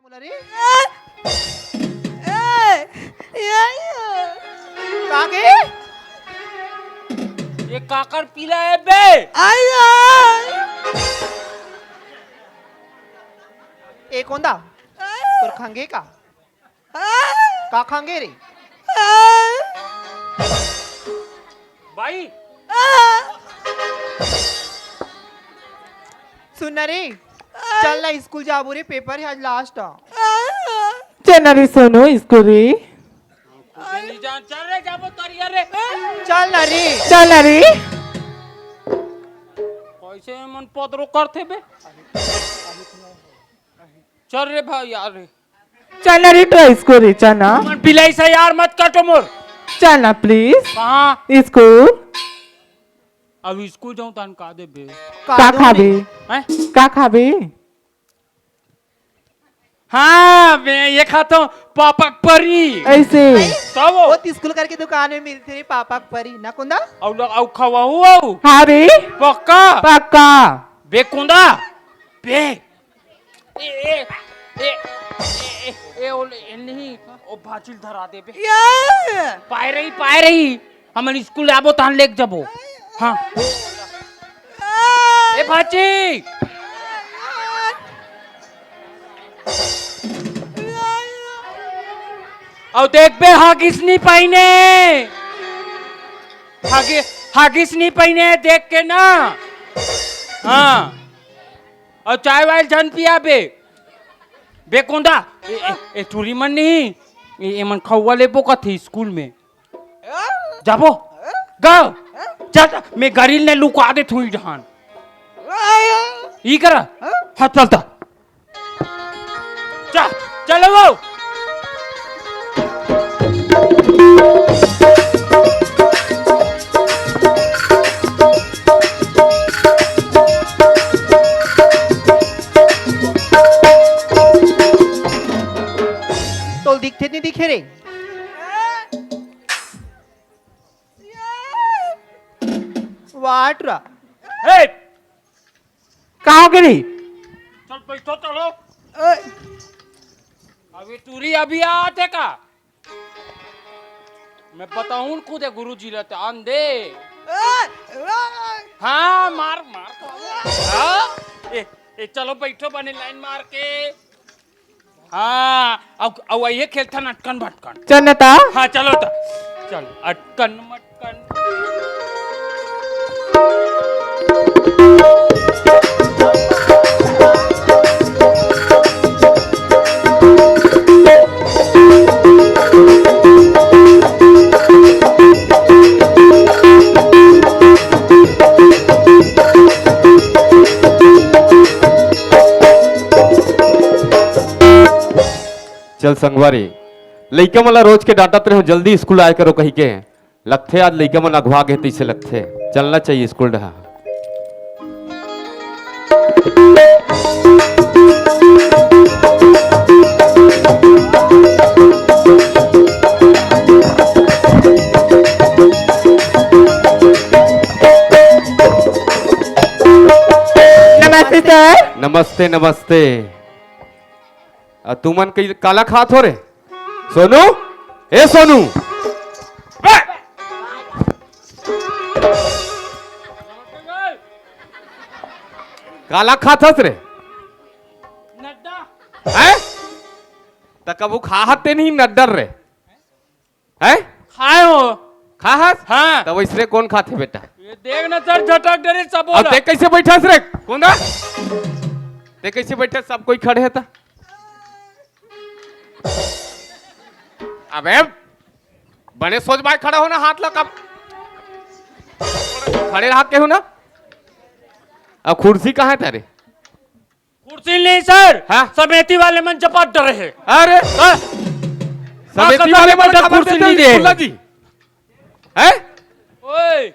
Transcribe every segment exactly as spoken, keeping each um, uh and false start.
बोला रे। ए, ए, ए, ए। का के? ये काकर पीला है बे? आई, आई। ए कोंदा? तोर खंगे का? का खंगे रे? भाई। सुन ना रे, चल ना स्कूल जाबो रे, पेपर है आज लास्ट। चल ना रे सोनू स्कूल रे। चल रे, जाबो तरिया रे। चल ना रे। चल ना रे। कैसे मन पदरो करथे बे? चल रे भाई यार रे। चल ना रे, try इसको रे, चल ना। मन पिलाई से यार मत काटो मोर। चल ना please। कहाँ? स्कूल। अब स्कूल जाऊं तान का देबे? का खाबे? हैं? का खाबे? हाँ, मैं ये खाता हूँ पापक परी। ऐसे। तब वो वो तो स्कूल करके दुकान में मिलते रे पापक परी ना कुंदा। अउ ल-, अउ खवाहू अउ। हाँ बे। पक्का। पक्का। बे कुंदा। बे। ए, ए, ए, ए, ए, ए, ओ ले, ए, नहीं, ओ भाचिल धरा दे बे। या। पाए रही, पाए रही। हमन स्कूल आबो तहन लेके जाबो। हाँ। ए भाची। अउ देख बे, हागिस नहीं पहिने। हागि-, हागिस नहीं पहिने, देख के ना। हाँ। अउ चाय वाय झन पिया बे। बे कोंदा, ए, ए, ए, टूरी मन नहीं, ए, ए मन खउवा लेबो कथे स्कूल में। जाबो? गा? जा, जा, मैं गरिल ने लुका दे थुई जहान। ई करा? हाँ, चल ता। जा, चलो वो। तोल दिखथे नहीं दिखे रे? वाह टूरा। ए! का हो गे रे? चल बैठो, चलो। ए! अभी टूरी अभी आते का? मैं बताऊं खुद है गुरुजी रहते आंधे। ए! ए! हाँ, मार, मार। हाँ? ए, ए, चलो बैठो बने लाइन मार के। हाँ, अउ, अउ आइए खेलथन अटकन भटकन। चल न ता। हाँ, चलो ता। चल, अटकन मटकन। चल संगवारी, लइका मन ला रोज के डांटत रहे, जल्दी स्कूल आए करो कहिके। लगथे आज लइका मन अघवा गे तइसे लगथे। चलना चाहिए स्कूल डहा। नमस्ते सर। नमस्ते, नमस्ते। अ, तुमन कई काला खात हो रे? सोनू, ए सोनू, बे! काला खात हस रे? नड्डा। हैं? त कबू खाहत ते नहीं नड्डर रे? हैं? खाए हो। खाहस? हाँ। त वैसरे कौन खाथे बेटा? ये देख ना सर, झटक डरे सब अब बोला। ते कैसे बैठस रे? कौन दा? ते कैसे बैठस? सब कोई खड़े है त। अबे, बने सोच बाय खड़ा होना, हाथ ला कब खड़े रहा के हो ना। अब कुर्सी कहाँ है तेरे? कुर्सी नहीं सर, हाँ? समिति वाले मन जपत डरे है। अरे, हाँ? समिति वाले मन कुर्सी नहीं दे। हैं? ओए।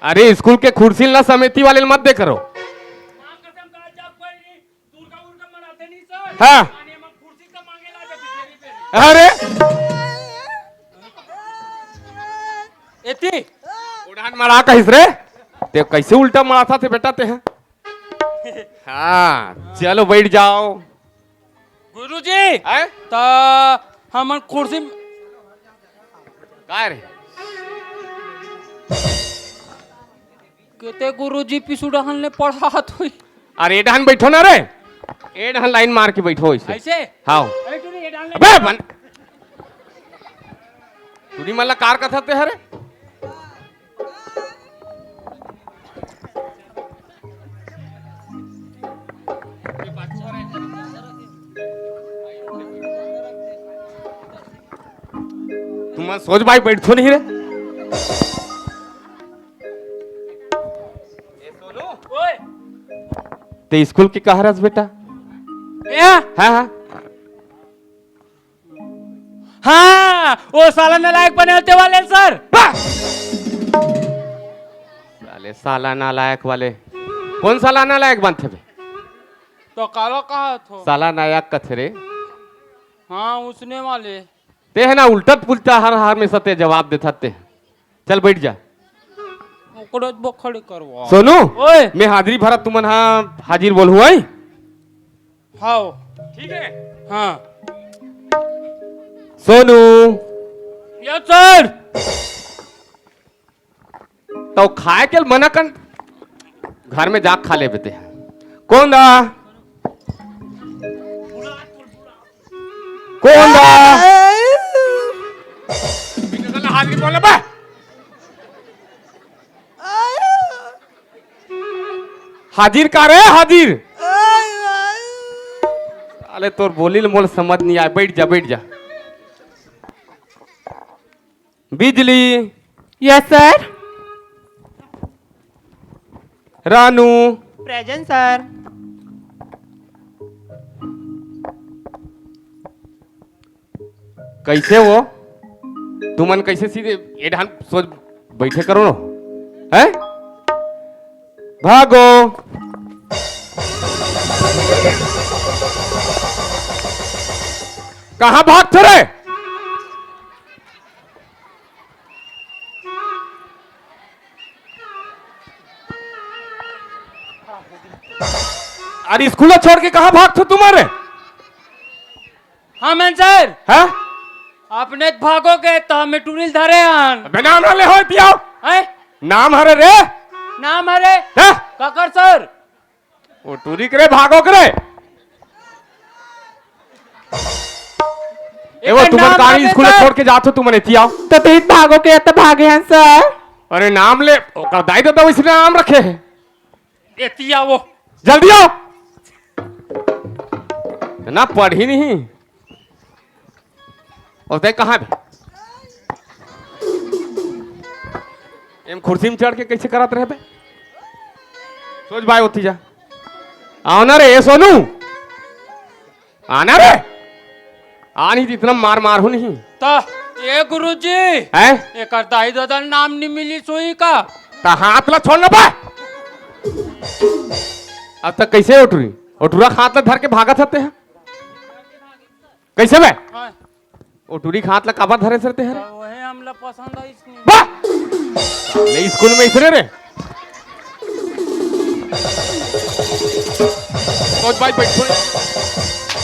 अरे, स्कूल के कुर्सी ला समिति वाले मत दे करो। हाँ। अरे, एती। उड़ान मरा कहिस रे। ते कैसे उल्टा मारत हस बेटा ते ह? हाँ, चलो बैठ जाओ। गुरुजी, हैं? त हमन कुर्सी म- काय रे? केते गुरुजी पिसु डहन ले पढ़ात होई। अरे, ए डहन बैठो ना रे, ए डहन लाइन मार के बैठो ऐसे। ऐसे? हाँ। ए टुरी, ए डहन ले अबे बन। टुरी मन ला कार कथत ते हरे। तुमन सोच भाई बैठो नहीं रे। ओए। ते स्कूल के कहाँ रहस बेटा? ए? हाँ, हाँ। हाँ, वो साला नालायक बने होते वाले सर। बा! साले साला नालायक वाले। कौन साला नालायक बनथे बे? तो काला कहा थो? साला नायक कथे रे। हाँ, उसने वाले। ते है ना उल्टत पुल्टा हर हर में सत्य जवाब देथस ते। चल बैठ जा। ओकरे बखड़ी करवा। सोनू, ओए। मैं हाजिरी भरत तुमन हा हाजिर बोलहूँ आई। हाँ। ठीक है। हाँ। सोनू। Yes sir. तो खाए के मना कर, घर में जा खा ले बेटे। कौन दा? कौन दा? हाजिर बोल बे। हाजिर का रे, हाजिर? अरे तोर बोली ल मोल समझ नहीं आए। बैठ जा, बैठ जा। बिजली। Yes sir. Ranu. Present sir. कैसे हो? तुमन कैसे सीधे ए ढान सोच बैठे करो न? हैं? भागो। कहाँ भागथे रे? अरे स्कूल छोड़ के कहाँ भागथो तुमन रे? हाँ, मैं सर। हाँ? अपने भागो के तो हमें टूरिल धरे हन। अबे नाम ना ले हो पियाओ। हैं? नाम हरे रे? नाम हरे? हैं? काकर सर? वो टूरी करे भागो करे। ए, वो एकर तुमन नाम कहानी हरे स्कूल सर। छोड़ के जाथो तुमन एती आओ। तो तीन भागो के तो भागे हन सर। अरे नाम ले, ओकर दाई ददा वैसे नाम रखे है। एती आओ। जल्दी आओ। ना पढ़ी नहीं। और तै कहाँ बे? एम कुर्सी में चढ़ के कैसे करत रहे बे? सोच भाई होती जा। आओ ना रे, ए सोनू। आना रे। आ नहीं तो इतना मार मार हो नहीं। त ए गुरुजी। हैं? एकर दाई ददा नाम नहीं मिली सोई का? त हाथ ला छोड़ ना बे। अब तक कैसे उठरी? उठुरा हाथ ला धर के भागत हते हैं। कैसे बे? हाँ। ओ टूरी के हाथ ला काबर धरे सर ते हरे? तो वही हमला पसंद आइस नहीं। वाह! ले स्कूल में इसरे रे। कोच भाई बैठ, बैठ।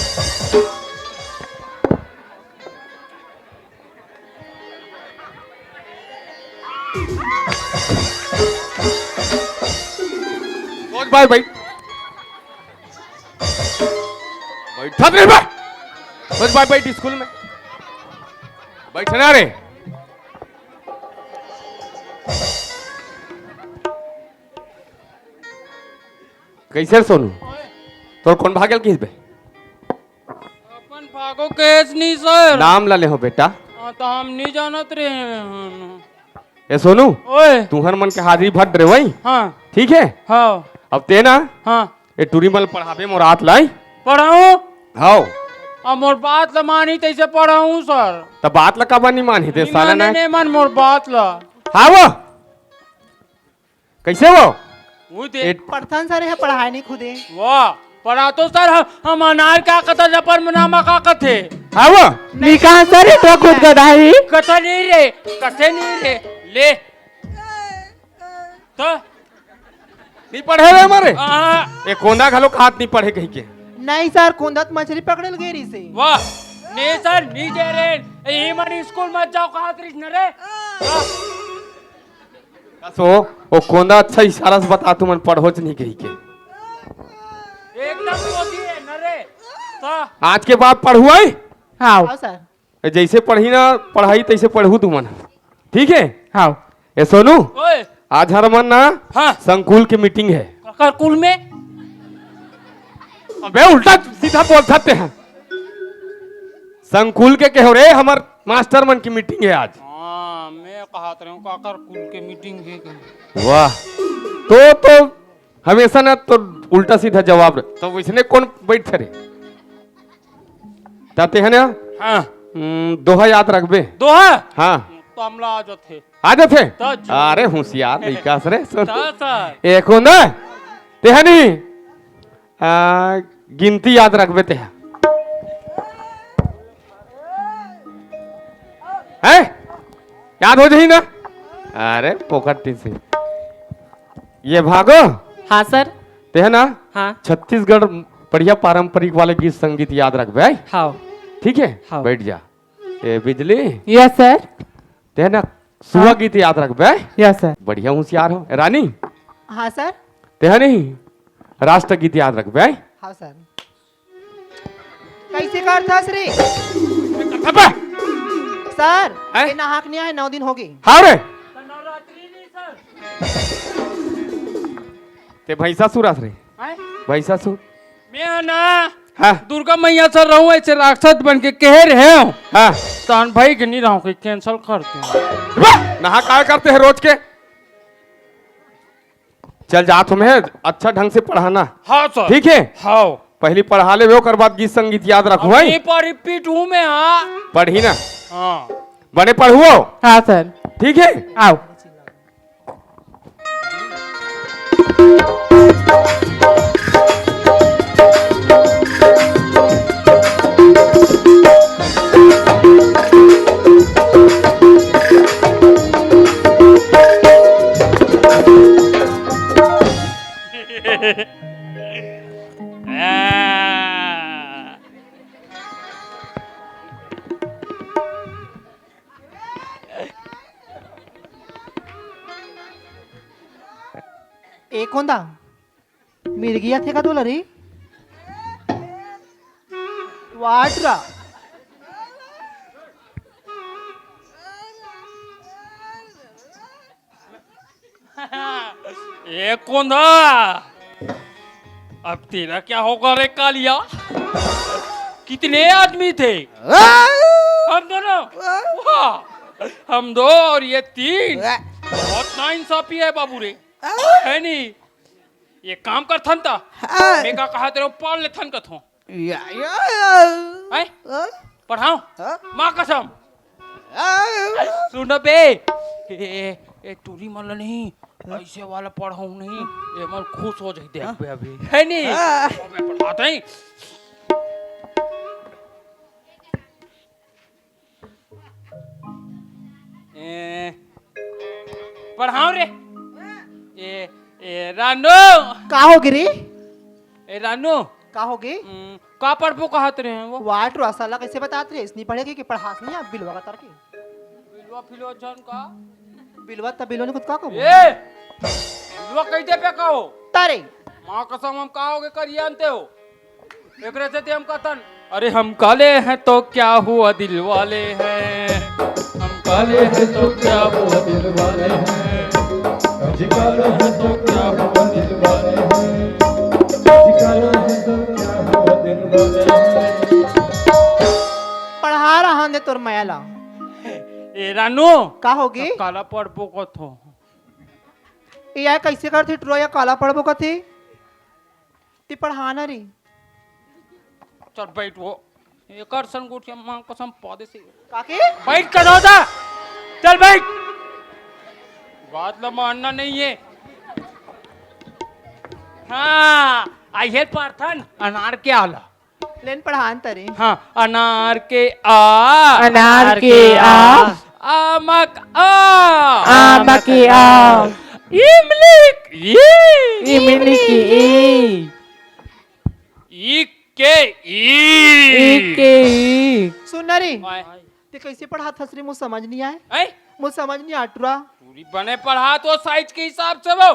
कोच भाई बैठ। बैठत रहे बा। बस भाई बैठ स्कूल में। बैठना रे। कैसे रे सोनू? तोर कौन भागल किस बे? अपन भागो केस नहीं सर। नाम ला ले हो बेटा। हाँ, तो हम नहीं जानत रहे हैं। ए सोनू, ओए। तुहर मन के हाजिरी भर डरे वही। हाँ। ठीक है? हाँ। अब ते ना, हाँ। ए टूरी मन पढ़ाबे मोर आत लाई। पढ़ाऊँ? हाओ। अब मोर बात ला मानी तैसे पढ़ाऊँ सर। त बात ला काबर नहीं मानी ते नहीं साला माने ना? नहीं मन मोर बात ला। हाँ वो। कैसे वो? वो दे। ए पढ़थन सर, यहाँ पढ़ाए नहीं खुदे। वाह, पढ़ा तो सर हम, हम अनार का कथा जपर में नामा का कथे। हाँ वो। नहीं कहा सर, ये तो खुद गधा ही। कथा नहीं रे, कथे नहीं रे, ले। तो नहीं पढ़े रे हमारे। हाँ। ये कोंदा घलो कहात नहीं पढ़े कहिके। नहीं सर, कोंदा त मछली पकड़े ल गे रहिसे। वाह। नहीं सर, नहीं दे रे। यही मन स्कूल मत जाओ कहात रहिस न रे। हाँ। कसो, वो कोंदा अच्छा इशारा से बता, तुमन पढ़ोच नहीं कहिके। एकदम मोदी है न रे। तो आज के बाद पढ़ू आई? हाँ। हाँ सर। जैसे पढ़ी ना पढ़ाई, तैसे पढ़ू तुमन, ठीक है? हाँ। ए सोनू, ओए। आज हर मन ना हाँ। संकुल की मीटिंग है। काकर कुल में? अबे उल्टा सीधा बोल सकते हैं। संकुल के कहो रे, हमर मास्टर मन की मीटिंग है आज। हाँ, मैं कहत रहे हूँ काकर कुल के मीटिंग है कहीं। वाह, तो तो हमेशा ना तो उल्टा सीधा जवाब रहे। तो वैसने कौन बैठ रे? ताते है ना? हाँ। हम्म, दोहा याद रखबे। दोहा? हाँ। तो हमला आ जाते। आ जाते? तो जी। अरे होशियार लइका हस रे, सुन। तो सर। एक होंदा, ते है नहीं? आ, गिनती याद रखबे ते है। हैं? याद हो जाही ना? अरे, पोकट टीसी। ये भागो। हाँ सर। ते है ना? हाँ। छत्तीसगढ़ बढ़िया पारंपरिक वाले गीत संगीत याद रखबे, हैं? हाँ। ठीक है? हाँ। बैठ जा। ए, बिजली। Yes sir. ते है ना? सुहा हाँ। गीत याद रखबे, हैं? Yes sir. बढ़िया होशियार हो। रानी। हाँ सर। ते है नहीं? राष्ट्रगीत याद रखबे, हैं? हाँ सर। कैसे करथस रे? अबे! सर, हैं? ये नहाक नहीं आए, नौ दिन हो गए। हाँ रे। ते भैंसासुर आस रे। हैं? भैंसासुर। मैं ना हाँ। दुर्गा मैया सर रहूं, ऐसे राक्षस बन के कहे रहे हो। हाँ। तहन भाई के नहीं रहूं, कि कैंसिल कर दे। वाह! नहा काय करते हैं रोज के? चल जात हूँ मैं, अच्छा ढंग से पढ़ाना। हाँ सर। ठीक है? हाँ। पहली पढ़ा ले, ओकर बाद गीत संगीत याद रखू, अब भाई। नहीं पढ़ी, पीटू मैं, हाँ। पढ़ी ना। हाँ। बने पढ़ुओ। हाँ सर। ठीक है? आओ। ए कोंदा, मिर्गी आथे का तोला रे? वाटरा। ए कोंदा, अब तेरा क्या होगा रे कालिया? कितने आदमी थे? हम दोनों। वाह, हम दो और ये तीन। बहुत नाइंसाफी है बाबू रे, है नहीं? ये काम करथन त। मैं का कहा तेरे पाल लेथन कथों। या, या, या। हैं? हाँ? पढ़ाओ। हाँ? माँ कसम। हाँ? सुन बे। ए, ए, ए, टूरी मन ल नहीं, ऐसे वाला पढ़ाओ नहीं। ये मन खुश हो जाई देख हाँ? बे अभी। है नहीं? हाँ। मैं पढ़ाते हैं। ए, पढ़ाओ रे। ए, ए, रानू। का हो गे रे? ए, रानू। का हो गे? हम्म, का पढ़बो कहत रहे हैं वो? वाट रो साला कैसे बतात रहे? इसनी पढ़े के, के पढ़ास नहीं आप बिलवा का तरके। बिलवा फिलवा जान का? बिलवा त बिलवा ने खुद का कबो? ए! बिलवा कह दे पे कहो। तारे। माँ कसम हम का हो गे करिए आनते हो? एकरे से ते हम कहतन, अरे हम काले हैं तो क्या हुआ दिल वाले हैं, हम काले हैं तो क्या हुआ दिल वाले हैं, आज काला है तो क्या हुआ दिल वाले हैं, आज काला है तो क्या हुआ दिल वाले हैं। पढ़ा रहा ने तोर मया ला। ए रानू। का हो गे? काला पढ़बो कथो। ए यार, कैसे करथे टुरा या काला पढ़बो कथे? ते पढ़ाना रे। चल बैठ वो। एकर सन गोठिया माँ कसम पौधे से। काके? बैठ कर रहो जा। चल बैठ। बात ला मानना नहीं है। हाँ, आई है प्रार्थन अनार के आला। लेन पढ़ान तरे। हाँ, अनार के आ। अनार के आ। आमक आ। आमक आ। इमली की ई। इमली की ई। ई के ई। ई के ई। सुन ना रे, ओए। ते कैसे पढ़ात हस रे? मोर समझ नहीं आए। हैं? मोर समझ नहीं आए टुरा। टूरी बने पढ़ात हो साइज के हिसाब से वो।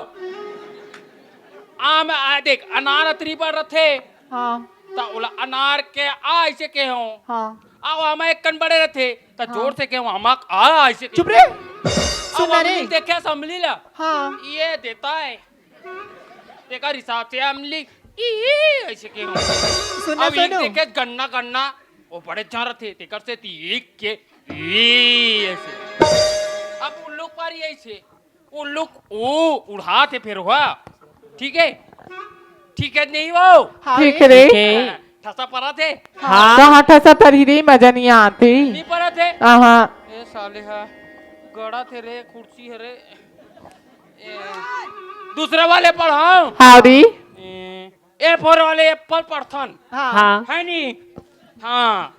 आम, आ, देख, अनार अतरी पर रथे। हाँ। त ओला अनार के आ ऐसे के हो। हाँ। आ, आमा एक कन बड़े रथे, त हाँ। जोर से के हो, आमा आ ऐसे के चुप हो। रे। अब सुन ना रे। अमली देखे, अमली ला। हाँ। ये देता है। तेकर हिसाब से अमली, ई, ई, ऐसे के हो। सुन ना, अब एक सोनू। देखे गन्ना, गन्ना, वो बड़े जान रथे, तेकर से ती एक के, ई, ऐसे। अब उल्लू पारी ऐसे, उल्लू, ओ, उड़ात हे फेर हुआ। ठीक है? ठीक है, नहीं वो? हाँ ठीक रे। रे। ठसा परत हे? हाँ। कहाँ ठसा परही रे, मजा नहीं आते। नहीं परत हे? हाँ। ए साले हा, गड़ा थे रे, कुर्सी है रे। ए, दूसरे वाले पढ़ाओ। हाँ रे। ए, A for वाले एप्पल पढ़थन। हाँ। हाँ। है नी? हाँ।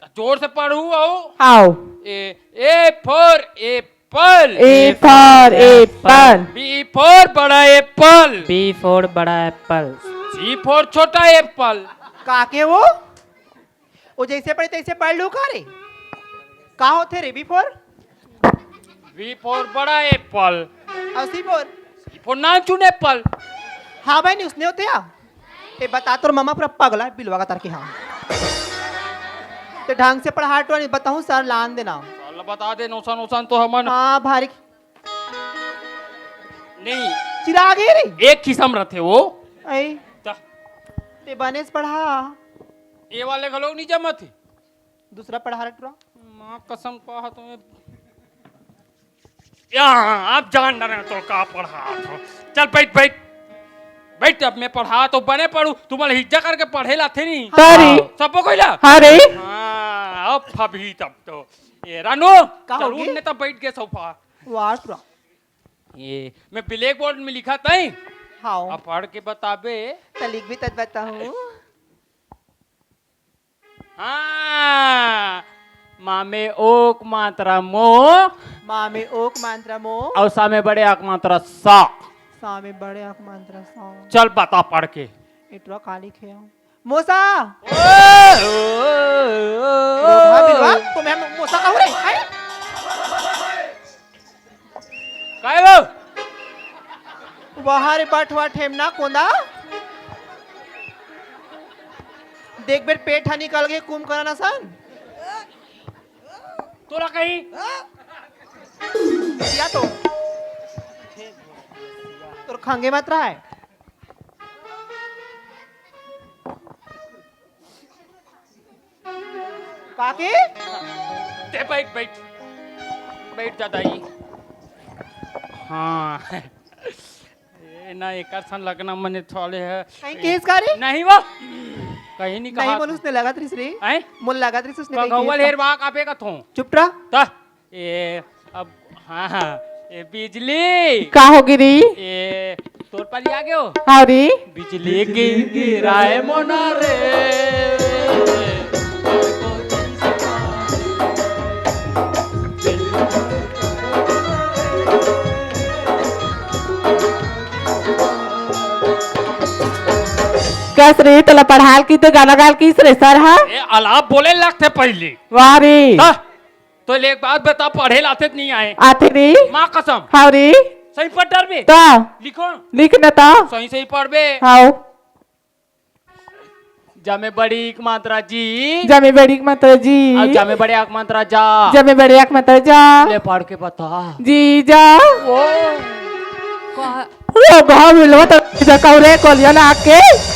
जोर से पढ़ू आओ। आओ। A, A for apple। A for apple। B for बड़ा एप्पल। B for बड़ा एप्पल। C for छोटा एप्पल। का के वो? वो जैसे पढ़े तैसे पढ़ लू का रे? का होथे रे B for? B for बड़ा एप्पल। और C for? C for नानचुन एप्पल। हाँ भाई, नहीं उसने होते या? ए, बता, तोर मामा पूरा पगला बिलवा का तार के, हाँ। ते ढंग से पढ़ा टो, नहीं बताऊँ सर, लान देना। साला बता दे, नौसा नौसा तो हमन। हाँ, भारी। नहीं। चिराग है रे। एक किस्म रथे वो। आई। ता। ते बने से पढ़ा। ए वाले घलो नहीं जमत हे। दूसरा पढ़ा रे टुरा। माँ कसम कहा तुम्हें। या, आप जान डरे तो का पढ़ा तो। चल बैठ, बैठ। बैठ, अब मैं पढ़ा तो बने पढ़ू। तुम्हारे हिज्जा करके पढ़े लाथे नहीं। तारी। सबको कोई ला। हाँ रे। हाँ, अब फबही तब तो। ए, रानू, का तरुण होगे? ने तो बैठ गए सोफा। वाह टुरा। ये, मैं ब्लैक बोर्ड में लिखा तई। हाँ। अब पढ़ के बताबे। त लिख भी तब बताऊँ। हाँ, माँ में ओक मात्रा मो। माँ में ओक मात्रा मो। अउ सा में बड़े आक मात्रा सा। सा में बड़े आक मात्रा सा। चल बता पढ़ के। एटुरा काली खेया। मोसा। ओ, ओ, ओ, ओ। रोगहा बिलवा, तो मैं मोसा कहूँ रे, हैं? काय वो? वाह रे बठवा ठेमना कोंदा। देख बेर पेट हा निकल गे कुंभकर्ण असन। तोला कहीं? या तो। तोर खंगे मत रहा है। काकी? ते बैठ, बैठ। बैठ जा दाई। हाँ। ए ना, एकर सन लगना मने थोड़े है। कहीं केस का रे? नहीं वो। कहीं नहीं कहा नहीं, मोला तू। उसने लगत रिस रे। हैं? मोला लगत रिस उसने कहीं पगौवल केस का। हेरवा कापे का थो। चुप रह। ता। ए, अब, हाँ, हाँ, ए, बिजली। का हो गिरी? ए, तोर पाली आ गयो? हाँ रे। बिजली की गिराए मोना रे। कस रे, तोला पढ़ाल की तो गाना गाल की रे सर हा? ए, अलाप बोले लगथे पहली। वाह रे। ता? तो ले एक बात बता, पढ़े लाथे त नहीं आए? आथे रे। माँ कसम। हाँ रे। सही पढ़ डरबे? ता। लिखो। लिख न ता। सही सही पढ़बे। हाँ। जमे बड़ी एक मात्रा जी। जमे बड़ी एक मात्रा जी। अउ जमे बड़े एक मात्रा जा। जमे बड़े एक मात्रा जा। ले पढ़ के बता। जी जा। ओ। कहा- रो घाव मिलवा तो जा कहू रे कोलिया ना आके।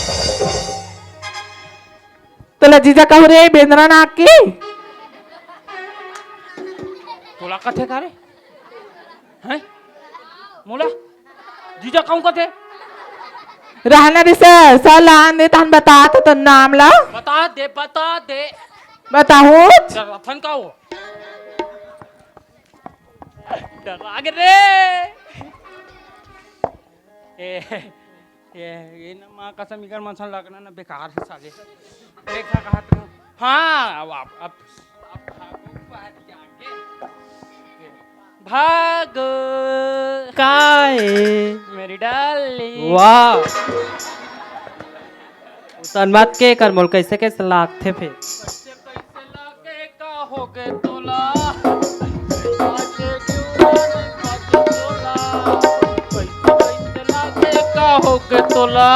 तोला जीजा कहूँ रे, बेंदरा नाक के। तोला कथे का रे? हैं? मोला? जीजा कहूँ कथे? रहना रे सर, सर ला आन दे, तहन बता तो तोर नाम ला। बता दे, बता दे। बताहूँ? डराथन का हो? डरा गे रे। ए, ए, ए न माँ कसम, इकर मन सन लगना न बेकार हे साले। देखा कहा तू। हाँ, अब, अब, अब, अब भागो बाहर जाके। भागो। का ए, मेरी डार्लिंग। वाह। उसन मत के कर मोल, कैसे कैसे लागथे फेर। कैसे कैसे लागे का होगे तोला, बाचे जीवरा नहीं बाचे चोला। कैसे कैसे लागे का होगे तोला,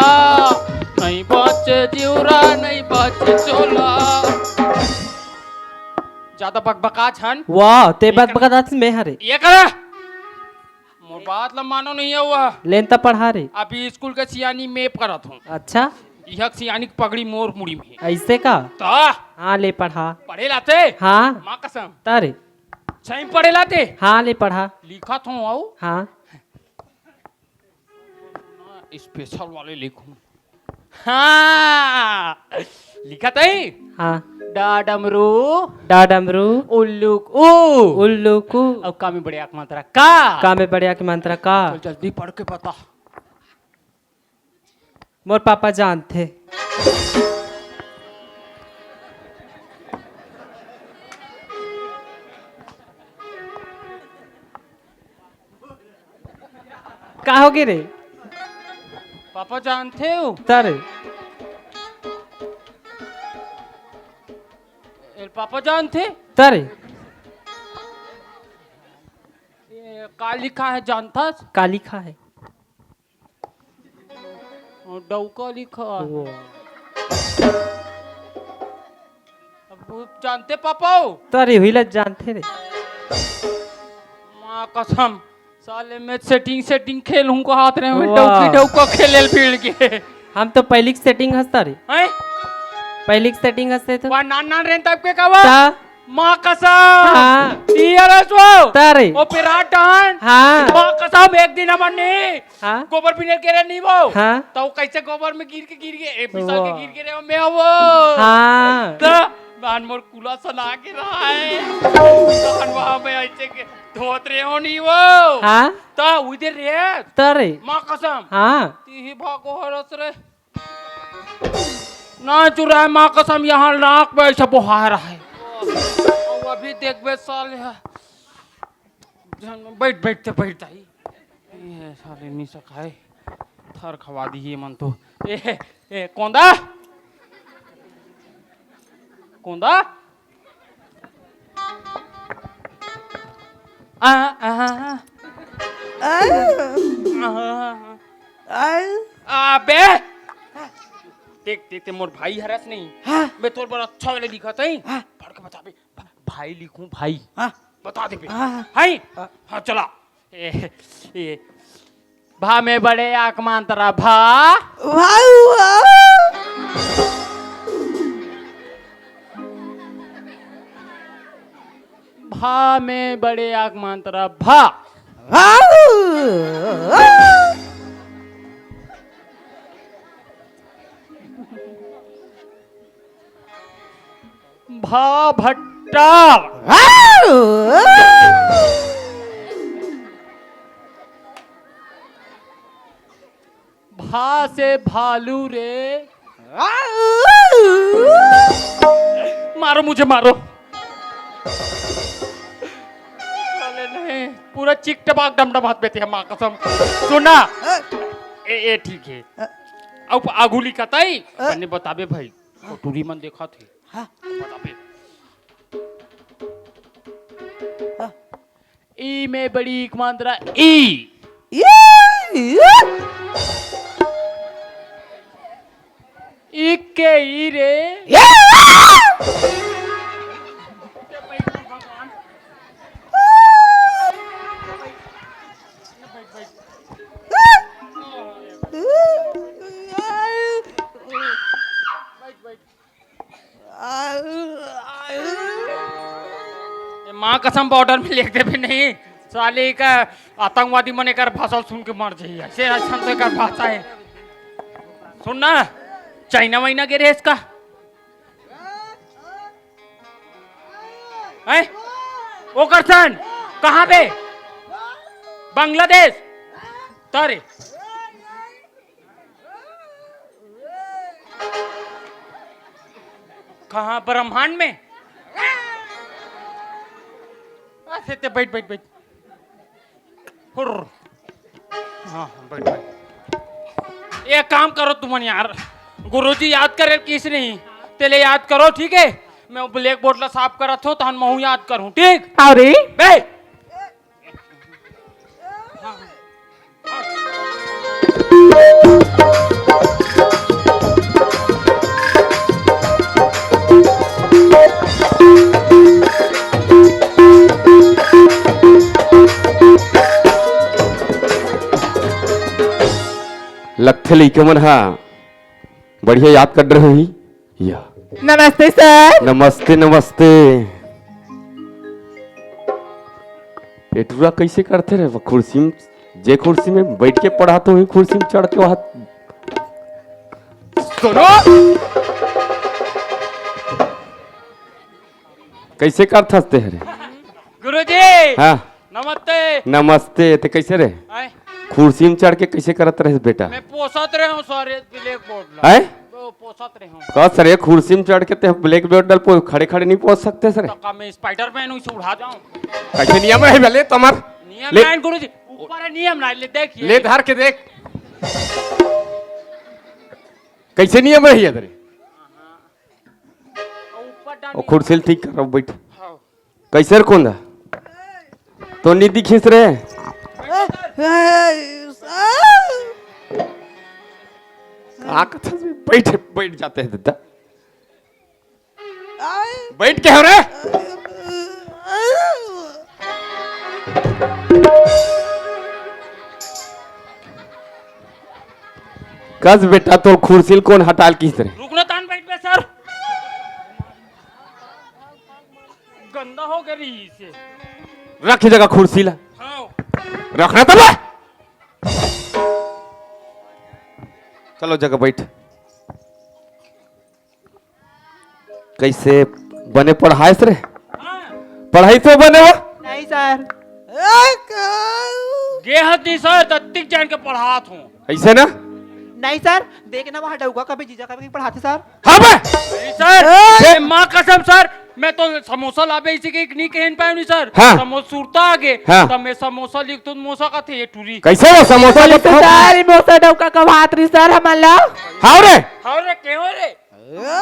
नहीं बाचे जीवरा नहीं बाचे चोला। ज्यादा बकबका झन। वाह, ते एक बकबका दास में हरे। ये करा। मोर बात ला मानो नहीं है हुआ। लेन त पढ़ा रे। अभी स्कूल के सियानी मैं करत हूँ। अच्छा। यह सियानी के पगड़ी मोर मुड़ी में। ऐसे का? त हाँ, ले पढ़ा। पढ़े लाते? हाँ। माँ कसम। तारे। सही पढ़े लाते? हाँ, ले पढ़ा। लिखत हूँ, आओ। हाँ। स्पेशल वाले लिखूं। हाँ, लिखत है। हाँ। डा डमरू। डा डमरू। उल्लू क ऊ। उल्लू क ऊ। अब का में बड़े आंख मात्रा का। का में बड़े आंख मात्रा का। चल, जल्दी पढ़ के बता। मोर पापा जानथे। का होगे रे? पापा जानथे हो? तारे। ए, पापा जानथे? तारे। ए, का लिखा है जानथस? का लिखा है? और डौका लिखा है। वो। अब वो जानथे पापा हो? तारे हुई ला जानथे रे। माँ कसम, साले मैं सेटिंग, सेटिंग खेलूं को हाथ रे, मैं वाह। डौकी डौका खेले ल भीड़ के। हम तो पहिली के सेटिंग हंसता रे। हैं? पहिली के सेटिंग हंसते तो। वा नान नान रेन तब के का वा? ता? माँ कसम। हाँ। टीआरएस वो। तारे। वो पिराटन। हाँ। माँ कसम एक दिन हमन नहीं। हाँ। गोबर बिने के रे नहीं वो। हाँ। तो वो कैसे गोबर में गिर के गिर गए? ए, पिसल के वाह। गिर के रे मैं वो। हाँ। तो बान मोर कुला सना के रहा है। बान वहाँ में ऐसे के धोत रहे हो नहीं वो। हाँ। तो उधर रे। तारे। माँ कसम। हाँ। ती ही भागो हरस रे। ना चुराए माँ कसम, यहाँ नाक में ऐसा बोहा रहा है। अउ अभी देखबे साले ह। जन बैठ, बैठ ते बैठ जाई। ये साले नी सकाए। थर खवा दी ये मन तो। ए, ए, कोंदा? कोंदा? आ, आ, आ। आ। आ। आ। अबे! देख, देख, ते मोर भाई हरस नहीं। हाँ। मैं तोर बर अच्छा वाले लिखत हई। हाँ। पढ़ के बता बे। भ-, भाई लिखूं, भाई। हाँ। बता दे बे। हाँ। हाय? हाँ। हाँ, चला। ए, ए, भा में बड़े आंख मांतरा भा। वाह, वाह। भा में बड़े आंख मांतरा भा। वाह। भा भट्टा। भा से भालू रे। मारो मुझे, मारो। साले नहीं, पूरा चिक टपाक डमडम हाथ में थे, माँ कसम। सुना। ए, ए, ठीक है। अब आगू लिखत हई, बने बताबे भाई। कटोरी मन देखत हे। हाँ। बताबे। हाँ। ई में बड़ी आंख मांतरा ई। ये, ये। ई के ई रे। ये। ये माँ कसम बॉर्डर में लिख दे भी नहीं, साले का आतंकवादी मन एकर भाषा सुन के मर जाइए। ऐसे ऐसा तो एकर भाषा है। सुन ना, चाइना वाइना गे रहे इसका? हैं? ओकर सन कहाँ पे? बांग्लादेश। तारे। कहाँ ब्रह्मांड में? ऐसे ते बैठ, बैठ, बैठ। हुर्र। हाँ, हाँ, बैठ, बैठ। एक काम करो तुमन यार, गुरुजी याद करे किस नहीं, तेले याद करो, ठीक है? मैं ब्लैक बोर्ड ला साफ करत हूँ, तहन महू याद करूँ, ठीक? अरे। बे। लगथे लइका मन हा बढ़िया याद कर रहे ही। या। नमस्ते सर। नमस्ते, नमस्ते। ए टुरा कैसे करथे रे? वो कुर्सी में, जे कुर्सी में बैठ के पढ़ात होही, कुर्सी में चढ़ के वहाँ। सुनो। कैसे करथस ते हरे? गुरुजी। हाँ। नमस्ते। नमस्ते, ते कैसे रे? आय। कुर्सी में चढ़ के कैसे करत रहे बेटा? मैं पोसत रहे हूँ सर, ये ब्लैक बोर्ड ला। आय? वो पोसत रहे हूँ। का सर, ये कुर्सी में चढ़ के ते ब्लैक बोर्ड ला पो-, खड़े खड़े नहीं पोस सकते सर? तो का मैं स्पाइडरमैन हूँ, इसे उड़ा जाऊँ? कैसे नियम रहे भले तुम्हार? नियम ले। नहीं गुरुजी, ऊपर है नियम ना, ले देखिए। ले धर के देख। कैसे नियम रही है तेरे? ऊपर डाल। ओ कुर्सी ल ठीक कर, बैठ। हाँ। कैसे रे कोंदा? तो नी दिखिस रे। का कथा से बैठ, बैठ जाते हैं दादा। बैठ के हो रे। कस बेटा, तोर कुर्सी ल कोन हटाल किस रे? रुकना तान बैठ बे सर। गंदा हो गया रही इसे। रख जगह कुर्सी ला। हाँ। रखना तब। चलो जगह बैठ। कैसे बने पढ़ाइस रे? हाँ। पढ़ाई तो बने हो? नहीं सर। गे हती सर, तत्तिक जान के पढ़ात हूँ। ऐसे ना? नहीं सर, देखना वहाँ डौका कभी जीजा कभी पढ़ाते सर। हाँ बे। नहीं सर, ए! ए, माँ कसम सर, मैं तो समोसा लाबे इसी के एक नहीं कहन पाए नहीं सर। हाँ। समोसा सुरता आगे, हाँ। तो मैं समोसा लिख तो मोसा का थे ये टूरी। कैसे वो समोसा कैसे बताओ? सर, ई मोसा डौका कब हाथ रही सर हमन ला? हाँ रे। हाँ रे, क्यों रे?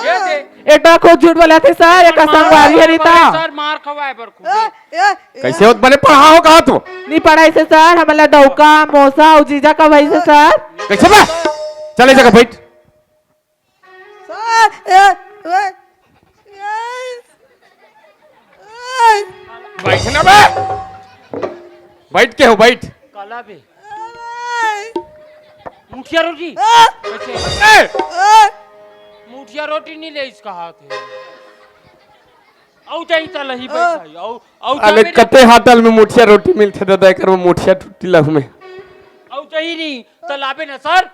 ये दे। एटा खुद झूठ बोला थे सर, एका मार संगवारी हरी ता। सर, मार खवाए बर खुद। कैसे होत बने पढ़ा हो कहा तू? नहीं पढ़ाई से सर, हमला डौका, मोसा अउ जीजा का भाई से सर। कैसे बा? चले जगह बैठ। सर, ए, ए, ए, ए। बैठ ना बे। बैठ के हो, बैठ। काला बे। मुठिया रोटी। आ! कैसे? ए! आ! मुठिया रोटी नहीं ले इसका हाथ है। आउ जाई त लही आ! बैठाई। आउ, आउ अले जाबे ना। कते हाटल में मुठिया रोटी मिलथे दादा, एकर में मुठिया टूटी लहू में। आउ जाई नहीं, त लाबे ना सर।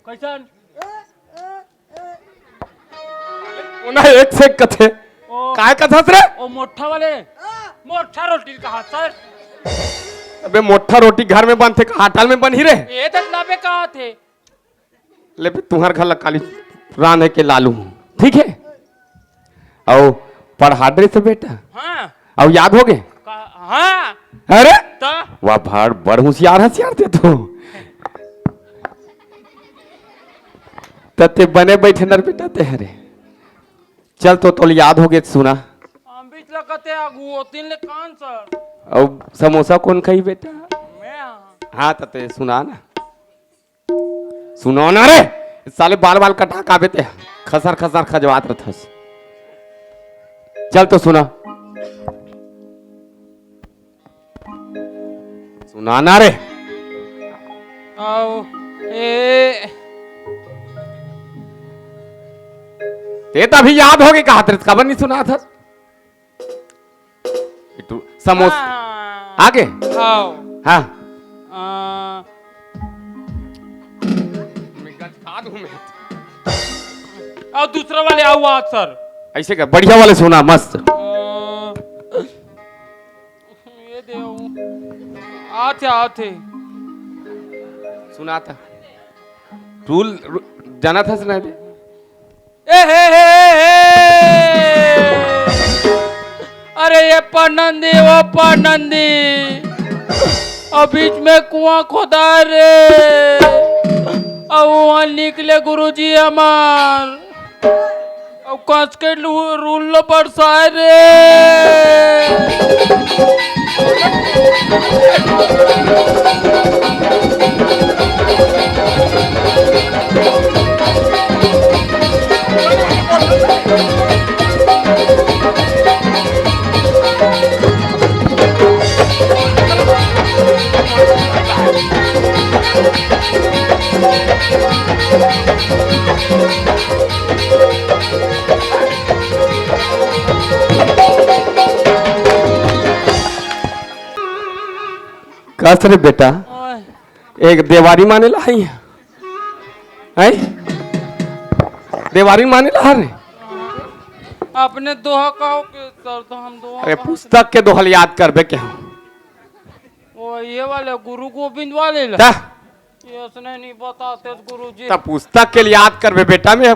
कैसन? ओना एक से कथे। ओ। काय कथस रे? ओ मोठा वाले। मोठा रोटी कहा सर। अबे मोठा रोटी घर में बनथे का हाटल में बनही रे? ए त लाबे कहा थे। ले बे तुहर घर ला काली रांध के लालू हूँ, ठीक है? अउ पढ़ा दे से बेटा। हाँ। अउ याद हो गए? का-, हाँ। अरे? त? वाह भाड़ बड़ होशियार हसियार दे तो। त ते बने बैठे नर बेटा ते हरे। चल तो तोल याद हो गए सुना। हम बीच लगते आगू ओ तीन ले कान सर। अउ समोसा कौन खाई बेटा? मैं हाँ। हाँ त ते सुना ना। सुनो ना रे, साले बाल बाल कटा काबे ते खसर खसर खजवात रथस। चल तो सुना। सुना ना रे। आओ, ए। ते तभी याद होगे कहा तेरे खबर नहीं सुना था। बिट्टू, समोस-, हाँ। आगे? हाँ। हाँ। आ, मैं गजका दूं मैं। आओ, दूसरा वाले आओ, आज सर। ऐसे का, बढ़िया वाले सुना, मस्त। आ, ये दे आओ। आथे, आथे। सुनाता। रूल, रू-, जाना था सुना दे। ए हे हे हे हे। अरे ये पनंदी, वो पनंदी। अउ बीच में कुआं खोदाय रे, अउ वहां निकले गुरुजी हमार, अउ कस के लू-, रूल लो बरसाय रे। कस रे बेटा, ओए। एक देवारी माने ला हई? हैं? देवारी माने ला रे? अपने दोहा कहो के सर, तो हम दोहा अरे, कहाँ से पुस्तक के दोहा ल याद करबे के हम। वो ये वाले गुरु गोविंद वाले ला। ता? ये उसने नहीं बताते गुरुजी। ता पुस्तक के ल याद करबे बेटा, मैं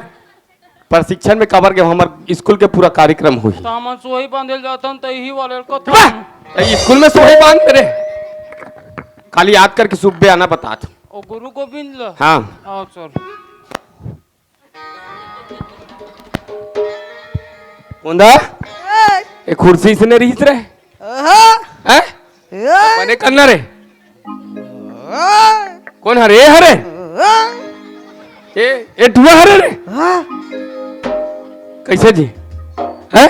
प्रशिक्षण में काबर गे, हमर स्कूल के पूरा कार्यक्रम होही। त हमन सोही बांधे ल जाथन, त इही वाले ल कथन। वाह! त स्कूल में सोही बांध रे। खाली याद करके सुबह आना बतात। ओ गुरु गोविंद ल? हाँ। आओ सर। कोंदा? ए कुर्सी इसने रहिस रे? ओहो। हैं? ए। बने करना रे? ओहो। कोन हरे? ए हरे? ओहो। ए, ए टुआ हरे रे? हाँ। कैसे जी? हैं?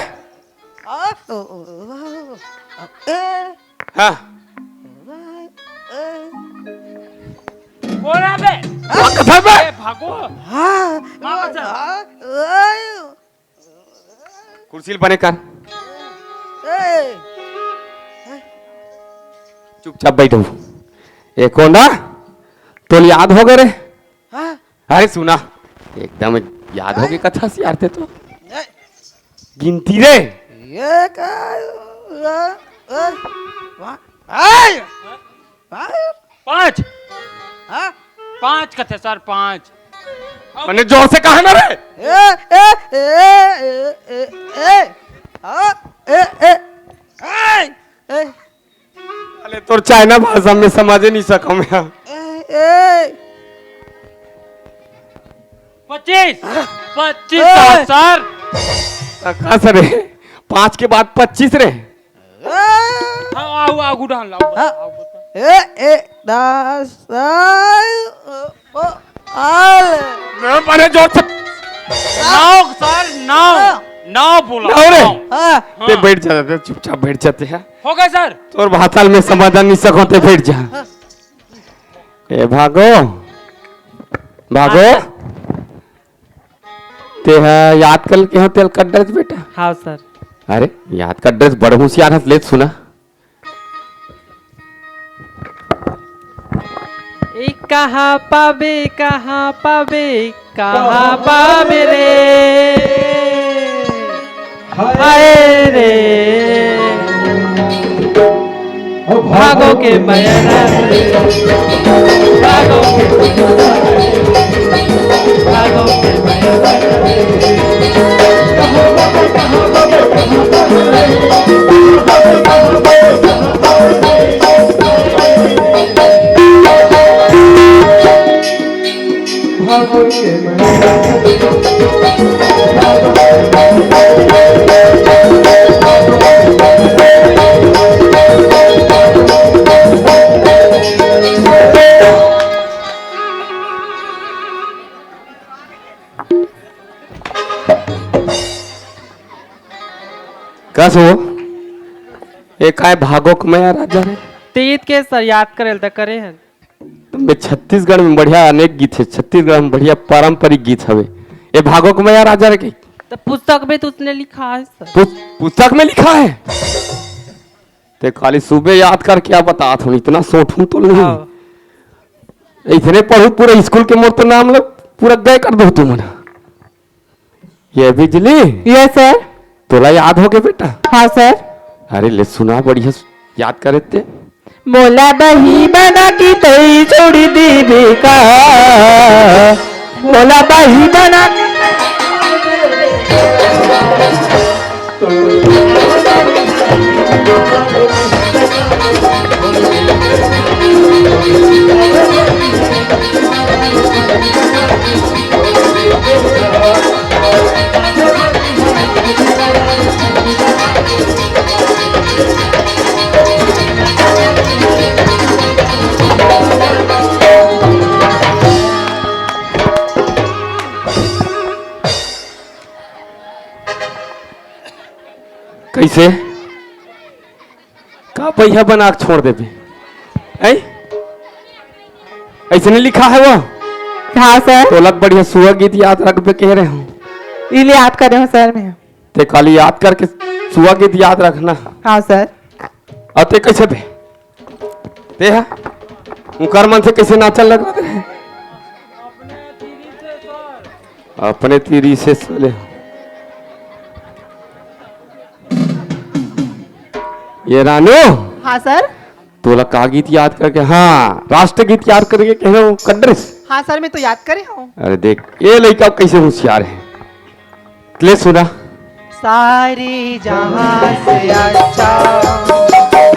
आ, ओ, ओ, ओ, ए। हाँ। ए। बोला बे। हाँ? कथा बे? ए, भागो। हाँ। हाँ, बच्चा। हाँ, ए। कुर्सी ल बने कर। ए। चुपचाप बैठो। ए कोंदा, तोल याद हो गए रे? हाँ। अरे सुना, एकदम याद हो गए कथा सियारते तो। ए। गिनती रे। ये का? ए, ए, वा-, ए। पाँच। हाँ? पाँच कथे सर, पाँच। मने जोर से कहा ना रे। ए, ए, ए, ए, ए, ए, हाँ, ए, ए, ए, ए। अरे तोर चाइना भाषा में समझे नहीं सकम यार। ए, ए। पच्चीस। पच्चीस ए। सर। का सर? पाँच के बाद पच्चीस रे। हाँ, आओ, आओ, गुडान लाओ, हाँ। आओ, गुडान। ए, ए, दस, आ, ओ, ओ, आल। मैं बड़े जोर से नौ, सर, नौ। हाँ। नौ बोला, नौ रे। नौ। हाँ। ते हाँ। बैठ जाते, चुपचाप बैठ जाते हैं। हो गए, सर। तोर भाषा में समाधान नहीं सको, ते बैठ जा। हाँ। ए, भागो। भागो। हाँ। तेहा याद कर के हो तेल कट डरत बेटा। हाँ सर। अरे याद कट डरत, बड़ होशियार हस, ले सुना। ए कहाँ पाबे, कहाँ पाबे, कहाँ पाबे रे? हाय रे, भागो के मया रे, भागो के मया रे, भागो के मया रे। कस हो? ए काय भागो के मया राजा रे? तीत के सर याद करेल त करे हन। बे, छत्तीसगढ़ में बढ़िया अनेक गीत हे, छत्तीसगढ़ में बढ़िया पारंपरिक गीत हवे। ए भागो के मया राजा रे के? तो पुस्तक में तो उसने लिखा है सर। पुस-, पुस्तक में लिखा है? ते खाली सुबह याद करके क्या बतात हूँ, इतना सोट हूँ तो नहीं। हाँ। इतने पढ़ू पूरा स्कूल के मोर तो नाम ल पूरा गए कर दो तुमन। ये बिजली? Yes sir. तोला याद हो गए बेटा? हाँ सर। अरे ले सुना, बढ़िया सु-, याद करे ते। मोला बही बना के तई छोड़ देबे का, मोला बही बना के। कइसे? का पहिया बना के छोड़ देबे? ऐ? अइसने लिखा हे वो? हाँ सर। तोला बढ़िया सुआ गीत याद रखबे कहे रहे हँव। इले याद करे हँव सर मैं। ते काली याद करके सुआ गीत याद रखना। हाँ सर। अउ ते कइसे बे? ते हा? उंकर मन से कइसे नाचन लग रहा हे? अपने तीरी से साले। ये रानू। हाँ सर। तोला का गीत याद करके, हाँ, राष्ट्रगीत याद करके कहे हँव कड्डरिस। हाँ सर, मैं तो याद करे हँव। अरे देख, ये लइका कइसे होशियार हे। ले सुना। सारे जहाँ से अच्छा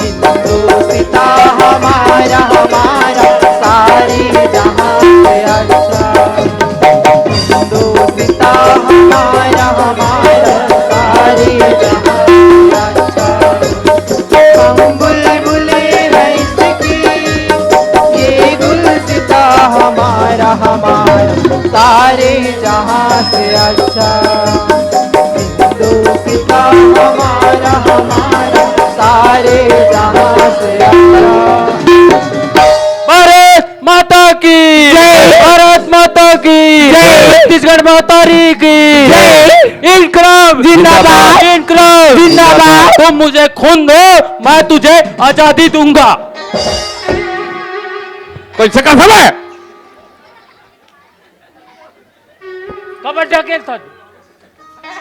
हिंदू सीता हमारा, हमारा, सारे जहाँ से अच्छा हिंदू सीता हमारा, हमारा, सारे जहाँ से अच्छा। हम बुलबुलें हैं इसकी, ये गुलसिता हमारा, हमारा, सारे जहाँ से अच्छा। हिंदू सीता हमारा, हमारा, सारे जहाँ से अच्छा। भारत माता की जय। भारत माता की जय। छत्तीसगढ़ महतारी की जय। इंकलाब जिंदाबाद। इंकलाब जिंदाबाद। तुम मुझे खून दो, मैं तुझे आजादी दूंगा। कइसे का समय? कबड्डी खेलत हँव।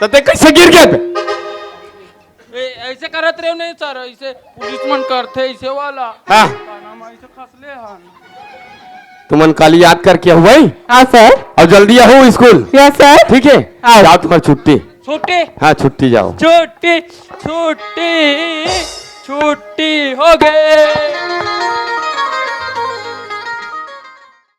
त ते कइसे गिर गे बे? ए, अइसे करत रहे नहीं सर, अइसे पुलिस मन करथे, अइसे वाला। हाँ। का नाम हे, अइसे खसले हन। तुमन काली याद करके आव भाई। हाँ सर। अउ जल्दी आव स्कूल। Yes sir. ठीक हे? हाँ। जाव तुम्हार छुट्टी। छुट्टी? हाँ, छुट्टी जाव। छुट्टी, छुट्टी, छुट्टी हो गे।